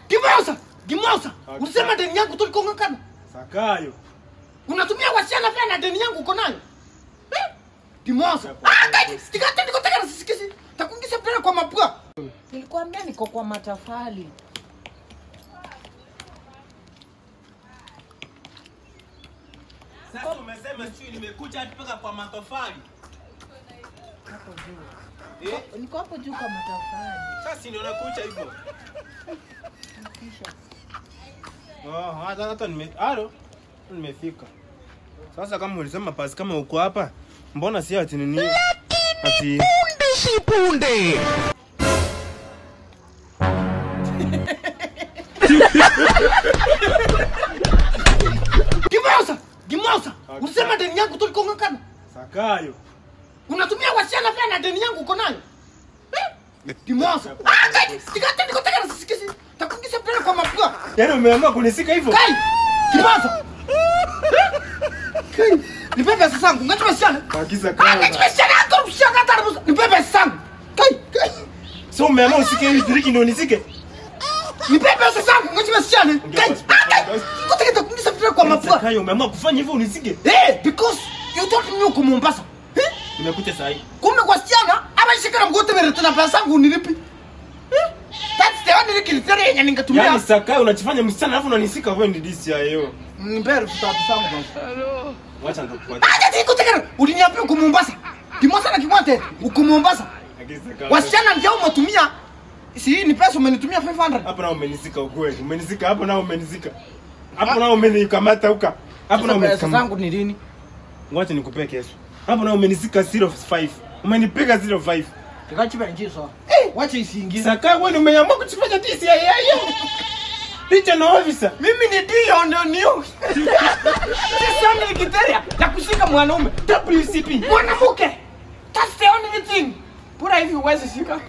Gimosa, Gimosa. Usema deni yangu tulikonga kana. Sakayo. Unatumia wasichana pia na deni yangu uko nayo. Eh? Gimosa. Ah, kai, tikati niko taka sisikisi. Takuingiza mpira kwa mapua. Nilikwambia niko kwa matafali. Sasa umesema sio nimekuja hadi mpaka kwa matofali. Hapo juu. Eh? Niko hapo juu kwa matofali. Sasa ndio nakuja hivyo. Kisha. Oh, hata nime alo nimefika. Sasa kama ulisema pasi kama uko hapa, mbona si ati nini? Ati punde si punde. Gimosa, Gimosa. Usema deni yangu tulikonga kana. Sakayo. Unatumia wasichana pia na deni yangu uko nayo. Eh? Gimosa. Ah, kai, tikati niko taka sisikisi. Takuingiza mpira kwa mapua. Yaani umeamua kunisika hivyo? Kai! Gimosa. Kai, nipe pesa zangu, ngachi wasichana. Agiza Ah, kama. ngachi wasichana, hata mshaka hata ruhusa. Nipe pesa zangu. Kai, kai. So umeamua usike hii driki ndio nisike? Nipe pesa zangu, ngachi wasichana. Kai, ah, kai. Niko takuingiza mpira kwa mapua. Sakayo umeamua kufanya hivyo unisike? Eh, because you told me uko Mombasa. Eh? Nimekuja saa hii. Kumbe kwa wasichana ama shikana mgote mere tena pesa zangu unilipi. Eh? That's the only criteria yenye ningetumia. Yaani Sakayo unajifanya msichana alafu unanisika wewe ni disi ya hiyo. Nipe 3000 zangu basi. Wacha nitakupatia. Acha siku tena uliniambia uko Mombasa. Kimosa na Kimwate uko Mombasa. Agiza kama. Wasichana ndio umetumia. Si ni pesa umenitumia 500. Hapo na umenisika ukweli. Umenisika hapo na umenisika. Hapo na umenikamata huka. Hapo na Pesa umenikamata. zangu ni lini? Wacha nikupee kesho. Hapo na umenisika 05. Umenipiga 05. Tikachipa njiso. Eh, wacha isiingie. Sakayo wewe umeamua kujifanya DCI. Regional officer. Mimi ni dio ndio niu. Sisi ni criteria ya kushika mwanaume. WCP. Mwanamke. That's the only thing. Pura hivi uweze shika.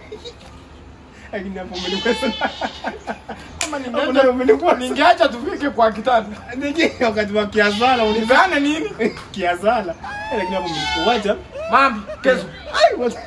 Lakini hapo umeniweza. Kama Hapo na umeniweza. ningeacha tufike kwa kitanda. Niki wakati wa kiazala Nipeane nini? Kiazala. Lakini hapo umeniwacha. Mami, kesho. Ai, wacha.